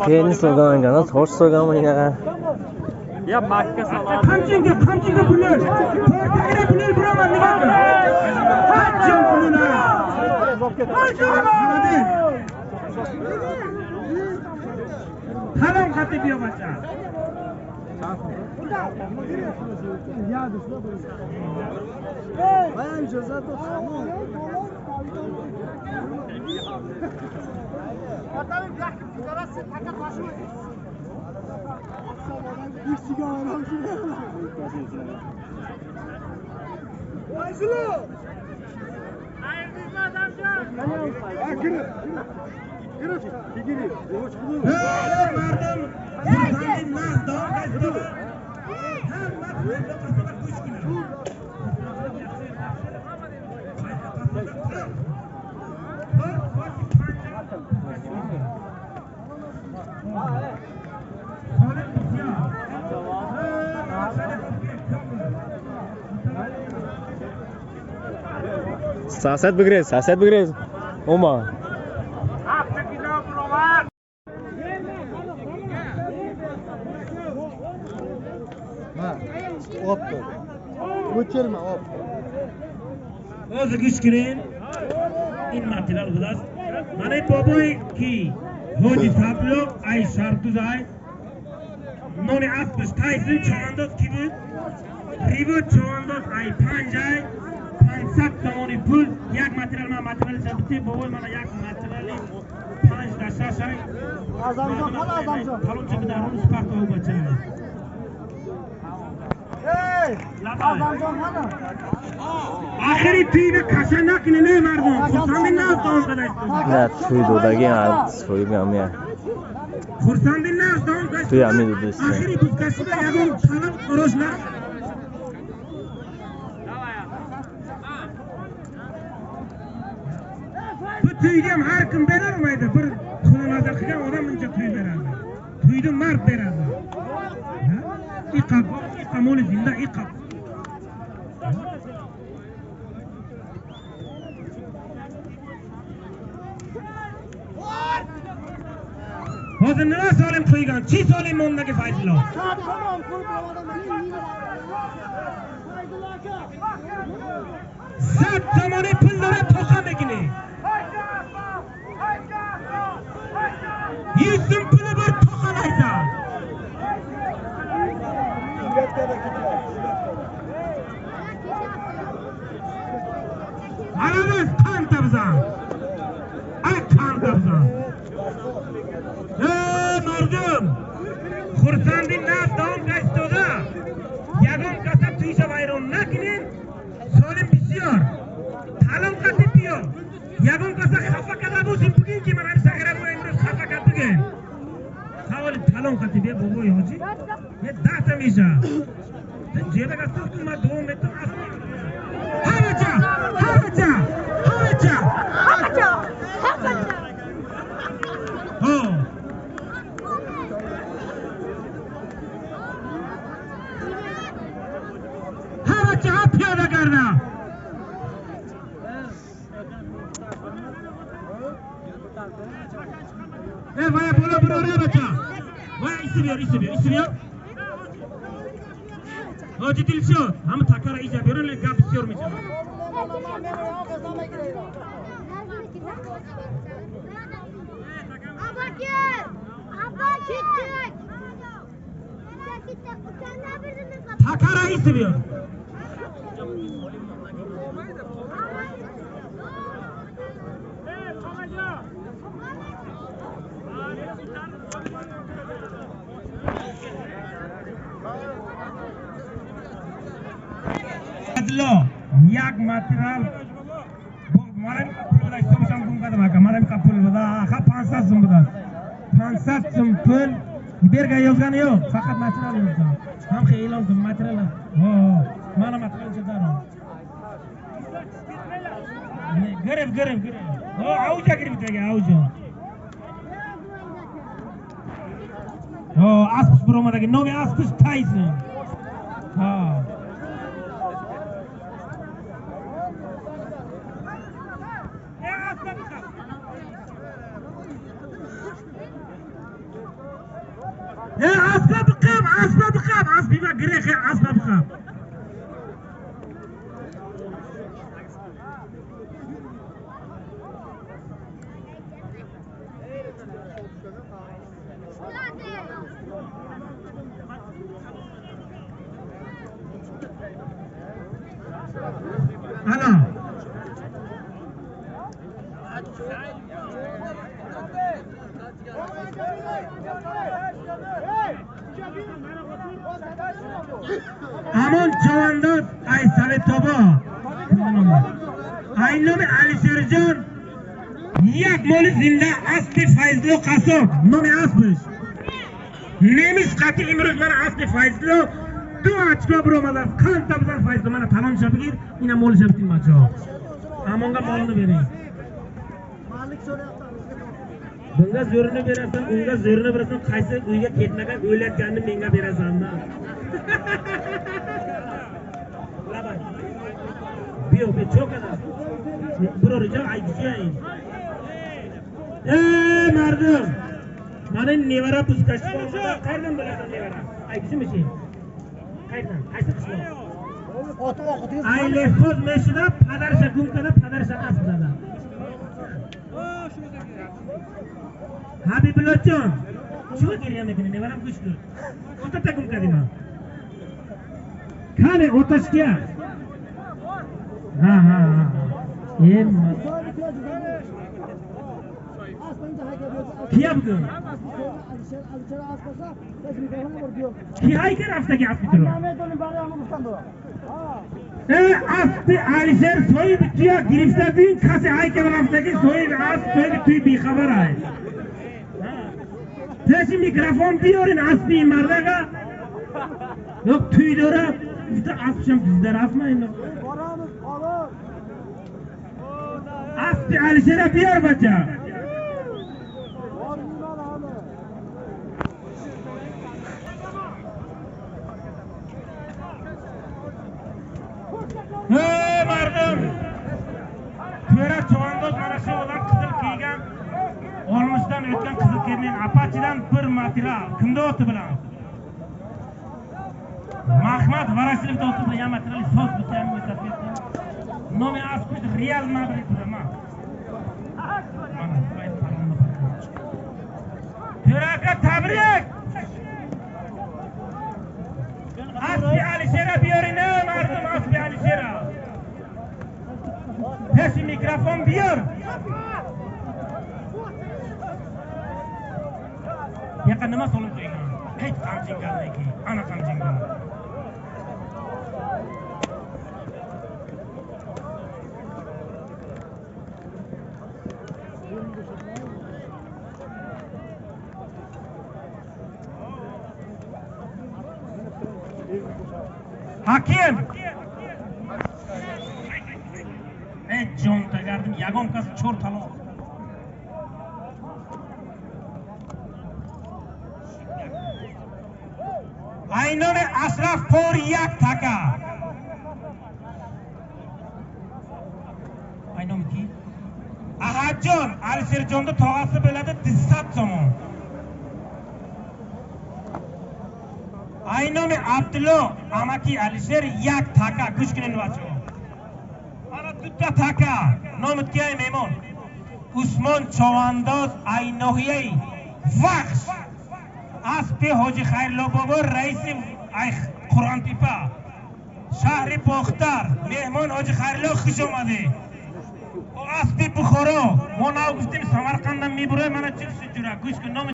Keyin soch so'gaman yana. Ya makka salami. Qanchaga qanchaga pullar? To'rttagina pullar beraman nima? Qancha pulini? Tamam qatib yo'qacha. Сосед бигрез, сосед бигрез. Ома. O'chirma, op. O'zi kuch kirin. In material budas. Mana boboy ki hoji tablo ay shartuzay. Noni asbish taysin chavandoz ki bu. Rivo chavandoz ay panjay. 500 somoni pul як материал ма материал sabiti boboy mana як материали 5 да 6 ay. Azamjon, qani Azamjon? Taloncha bilan uni sparta o'bacha. Ey! Azamjon qani? Oxiri tuyni kasha nakini ne mardum. Xursandin naz davom qadaysiz. Na tuy dodagi so'yib ham ya. Xursandin naz davom qadaysiz. Tuy ham dodasi. Oxiri buzkashida yagon talab qoroshlar. Bu tuyga ham har kim berolmaydi. Bir xudo nazar qilgan odam uncha tuy beradi. Tuyni mard beradi. Iqab, iqamoli zinda iqab. Hozir nima solim qo'ygan? Chi solim mondagi Fayzullo? Sat tomoni pullari to'qa mekini. 100 so'm puli bor to'qalaysan. Alamiz qon tabzan. Ay qon tabzan. Ey mardum! Xursandin naz davom qaystoda. Yagon kasab tuysa vayron nakinin. Solim bisyor. Talon qatib biyo. Yagon kasa xafa kada bo'lsin bugunki mana bu sagra bu imroz xafa kad bugun. Savol talon qatib biyo boboy hoji. Ne data misha. Jeba kasab ma davom etdim. Havacha! Havacha! Havacha! Havacha! Havacha! Ha. Havacha piyoda karda. Ey vaya bola biror bacha. Vaya isi ber, isi ber, isi ber. Hoji Dilshod, ham takara ija berun, gap isyormaysan. Takara isi ber. Yak material mana pul buda hisobisham gum qadam aka mana bu pul buda ha 500 so'm buda 500 so'm pul bergan yozgani yo'q faqat material yozgan ham e'lon qildim material ho mana material chiqaram girib girib girib ho auja girib taga auja ho aspish buromadagi nomi aspish Tyson ha. Aspa biqab, aspa biqab, aspa grehe, aspa biqab. Ana. Amon chavandoz ay Sovetobod. Ay nomi Alisherjon як моли зинда аспи Файзло қассоб номи аспиш. Немис қати имрӯз мана аспи Файзло 2 очко биромадааст. Қанта бизан Файзло мана талонша бигир, ина молиша битин бачаҳо. Амонга молini bering. Bunga zo'rini berasan, unga zo'rini berasan, qaysi uyga ketmagan o'layotganini menga berasan-da. Labay. Biyo, be cho'kana. Biror joy aytishing. Ey mardim. Mana nevara puzkash bo'lsa, qayerdan bilasan nevara? Aytishimishi. Qayerdan? Qaysi qishloq? Ay lexoz meshida padarsha gumkada padarsha asbada. Habibullajon, shu keryapti, nevaram kuchli. O'tata gumka deyman. Qani o'tashga? Ha ha ha. Kiya bugun? Ki hayka raftagi aspi turib? Aspi Alisher so'yib tuya girifta bin kasi hayka raftagi so'yib asp so'yib tuy bexabar ay. Peshi mikrofon biyorin aspi mardaga. Yo'q tuy dora, bitta aspsham bizda rafma endi. Aspi Alisher'a biyor bacha. Ey mardim! To'ra chavandoz mana shu odam qizil kiygan, olmishdan o'tgan qizil kiygan Apache'dan bir material. Kimda o'ti bilan? Mahmad Varashilovda o'ti bilan ya material soz bitta ham o'tib ketdi. Nomi aspi Real Madrid bilan. Mana To'ra aka tabrik! Aspi Alishera biyorin, mardim Aspi Alishera. Peshi mikrofon biyor. Yaqa nima solib qo'ygan? Hech qamchingandan keyin, ana qamchingan. Hakim! Ey jon tagardim, yagon kas cho'r taloq. Aynoni Ashraf por yak taka. Aynomi ki? Ahadjon, Alisherjonda tog'asi bo'ladi 100 somon. Aynomi Abdullo, amaki Alisher yak taka, kuchkinin vacho. Ana dutta taka, nomit kiyay mehmon. Usmon Chavandoz ay nohiyai Vakhsh. Aspi Hoji Xayrullo bobo raisi ay Qur'ontepa. Shahri Boxtar, mehmon Hoji Xayrullo xush omadi. O aspi Buxoro, mo nav guftim Samarqanddan meburay mana chiqshi jura, kuchkin nomi